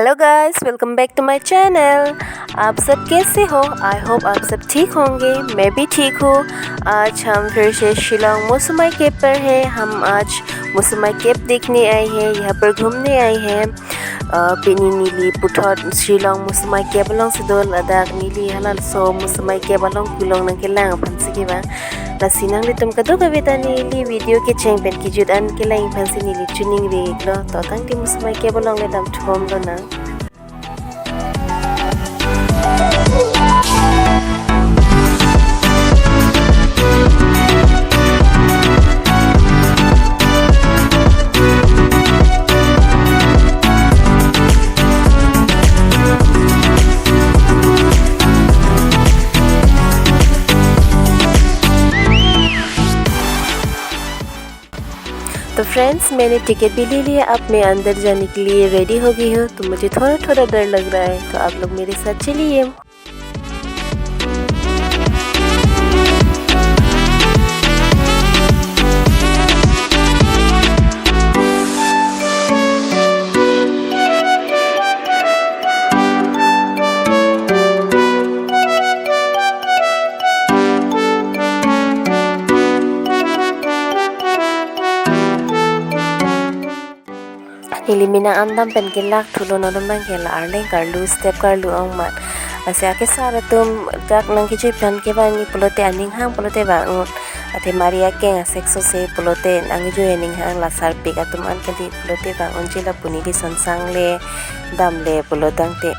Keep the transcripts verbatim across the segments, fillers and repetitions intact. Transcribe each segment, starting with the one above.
Hello guys, welcome back to my channel। आप सब कैसे हो? I hope आप सब ठीक होंगे, मैं भी ठीक हूँ। आज हम फिर से शिलोंग मोसुमाई केब पर हैं। हम आज मोसुमाई केब देखने आए हैं, यहाँ पर घूमने आए हैं। Uh, pini neli puthot Shillong Mosumai Kep alongsi do, ladak neli halaso Mosumai Kep along kelong nangkelang aphansi kevang. Lasi nanglitum kadokave ta neli video kecheng pen kejut an kelang aphansi neli choningri-iklo. To tangte Mosumai Kep along le damthu bomlonang. तो फ्रेंड्स, मैंने टिकट भी ले लिया। अब मैं अंदर जाने के लिए रेडी हो गई हूँ। तो मुझे थोड़ा थोड़ा डर लग रहा है, तो आप लोग मेरे साथ चलिए। Neli mena andam pen kelak thulo, non abang ke la arleng karlu, step karlu ong mat. Lasi akesar atum dak nangkejui aphan kevang-i pulote aning hang pulote vang-un. Athe mari akeng asek sose pulote nangkejui aning hang, la sarpik atum an kali pulote vang-unji, lapu neli son sang le dam le pulo tangte.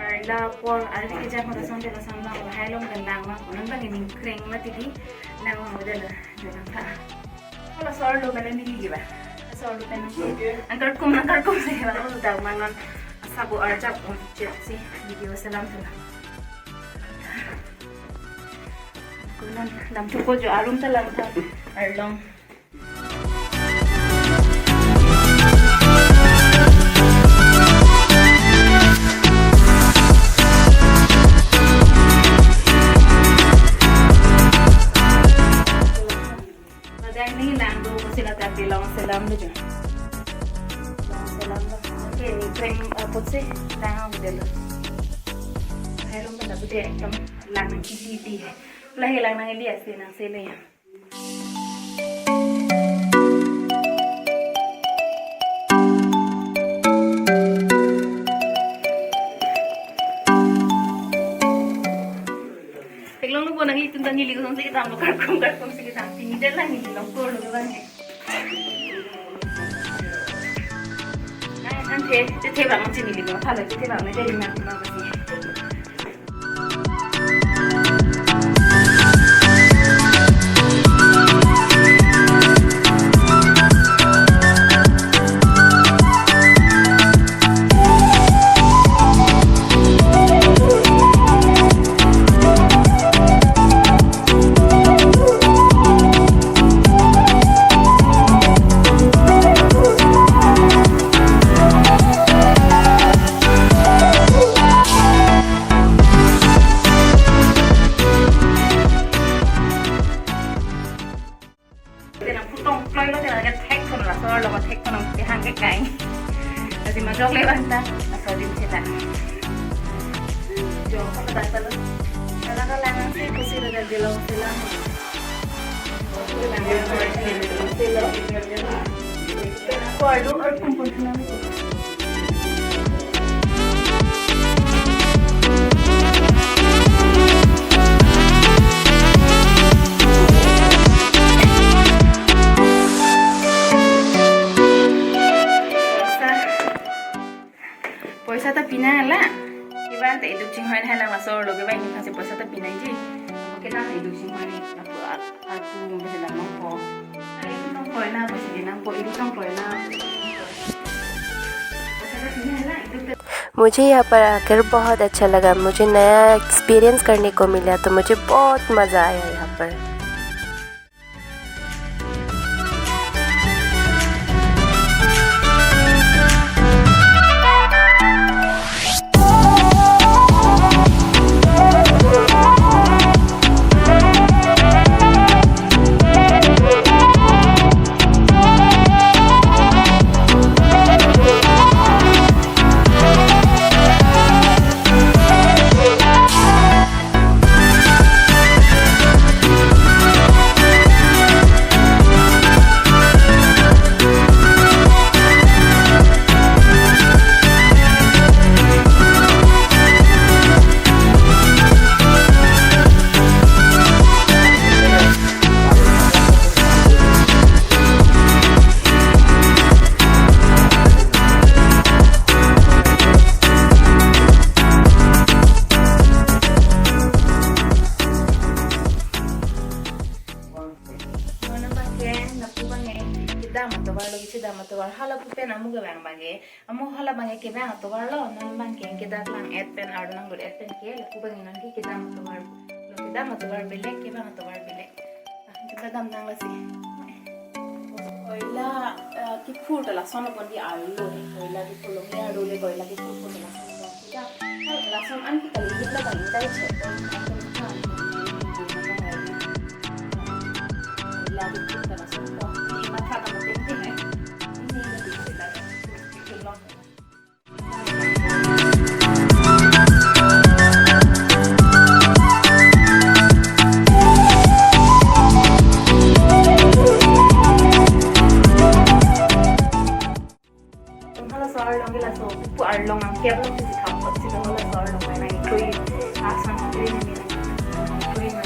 Arla apor, arni kejang ko lason te lason abang, lahai along pen lang abang, non abang ining kreng mati di, lang abang udah lah, jalan ta. Ko laso arlo pen neli ba. Laso arlo pen nang. Angkarkum, angkarkum si, bang, udah mangan. Asap arjap, oh, cek si, video selam selam. Ko non, dam thupo jo arum ta lang ta, arlong. Madang ni lang do ko sila tapi long selam do jo. Long selam do. Oke, ni kreng apot si lang ang delo. Hai rum pada bude kam lang nang kili di hai. Lahai lang nang ili asi nang sele ya. Theklong lo bo nang itum ta neli kosonsi kedam lo, karkom karkom si kedam, pini ta lang neli long kor lo bang he. Nang, nang the, the, the bang si neli lo, phala the, the bang, the, the bang si. Tenang putong kloi lo, tenang ke thek thon, laso arlo ma thek thon, te hang ke kai. Lasi majok le bang ta, laso adim cheta. Jo, apa tak tahu? Karena kalau lang si kusi lo dari lo silang. Ko arlo karkom karkom nang. Poisa ta pina la. Kevang ta iduk chinghoi hai lang laso arlo kevang ini kasi poisa ta pina ji. Oke na iduk chinghoi ni aku aku bisa lang mangko. Iduk tong poina apa sih nang po iduk tong poina. Poisa ta pina la iduk ta. मुझे यहाँ पर आकर बहुत अच्छा लगा। मुझे नया एक्सपीरियंस करने को मिला, तो मुझे बहुत मज़ा आया यहाँ पर। Mona bangke, lapu bangke, kedam atovar lo, kedam atovar, hala pu pen amu kevang bangke, amu hala bangke kevang atovar lo, non bangke kedak lang et pen, arlo nang lut et pen ke, lapu bangke non ke kedam atovar lo, kedam atovar belek, kevang atovar belek. Ah, kedam nang lasi. Koila, eh, kephur ta lason lo pon di arlo, koila kephur lo, arlo le koila kephur pon ta lason lo. Lason an kita lihat lah, paling tahu cek pon, atau bukan. Lalu kita langsung pon. Ini mata kamu penting, eh. Ini lebih kita bikin long. Hala so arlong ke laso, pu arlong angker lo si thap thap si hala so arlong mai nang itui, asan itui ni nang itui mai.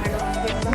Arlong angker lo.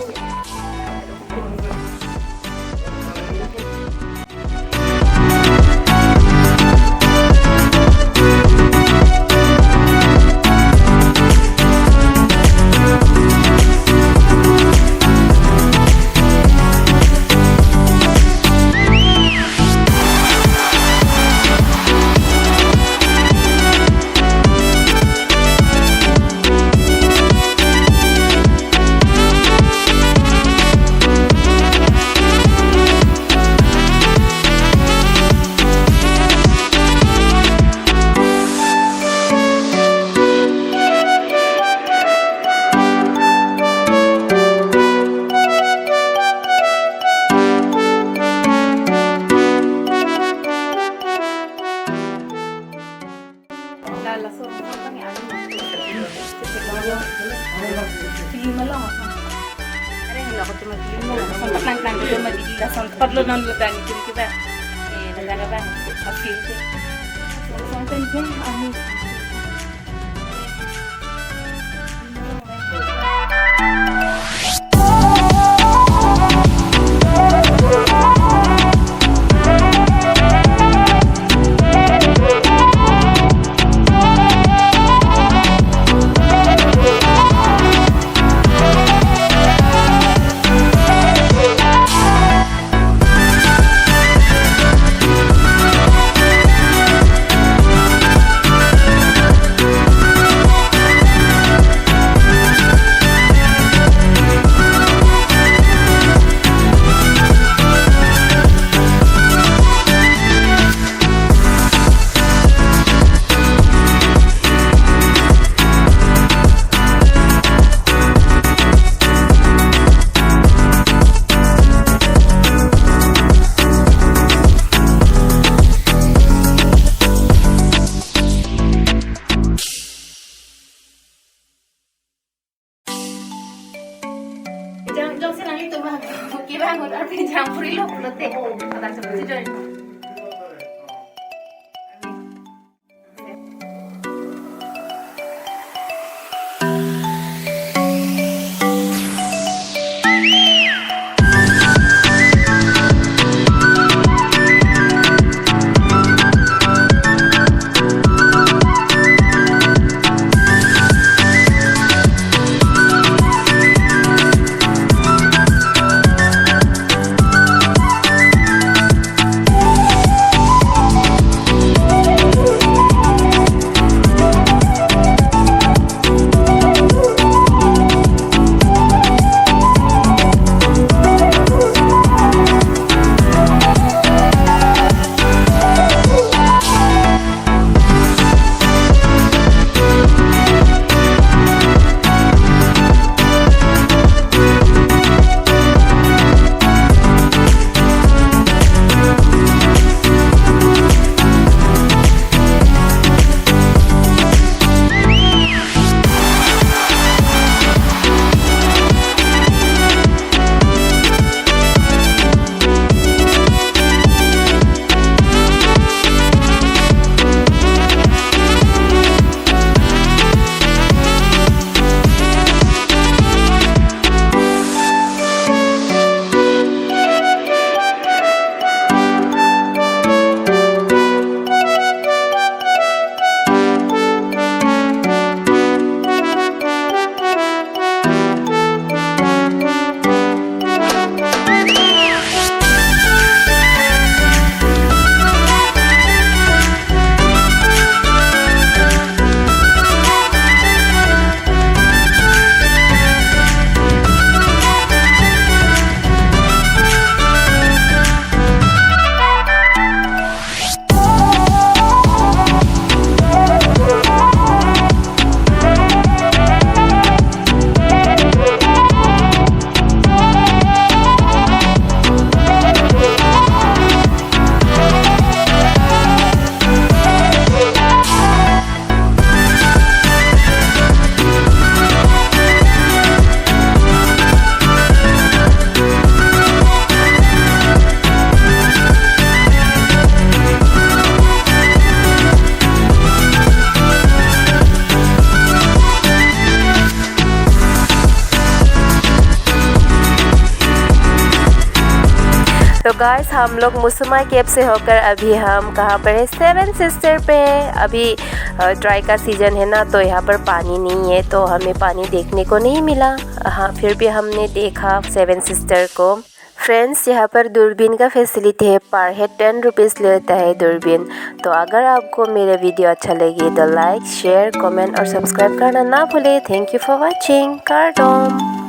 Laso, laso kami anu. Film along, laso. Are, hala ko cuma film along, laso. Patlang tang ko cuma di laso. Patlo non lo tani film kita. Eh, negara bang. Pas film tu. Laso kan dia anu. Jang, jongsi nanglitum abang, kevang ahut arpi jang puri lo pulote. Ada seperti itu. तो गाइस, हम लोग मुसुमा केव से होकर अभी हम कहाँ पर है? सेवन सिस्टर पे है। अभी, अ, ड्राई का सीजन है ना, तो यहाँ पर पानी नहीं है, तो हमें पानी देखने को नहीं मिला। हाँ, फिर भी हमने देखा सेवन सिस्टर को। फ्रेंड्स, यहाँ पर दूरबीन का फैसिलिटी है, पर हेड टेन रुपीज़ लेता है दूरबीन। तो अगर आपको मेरा वीडियो अच्छा लगे तो लाइक, शेयर, कमेंट और सब्सक्राइब करना ना भूले। Thank you for watching। Kardom।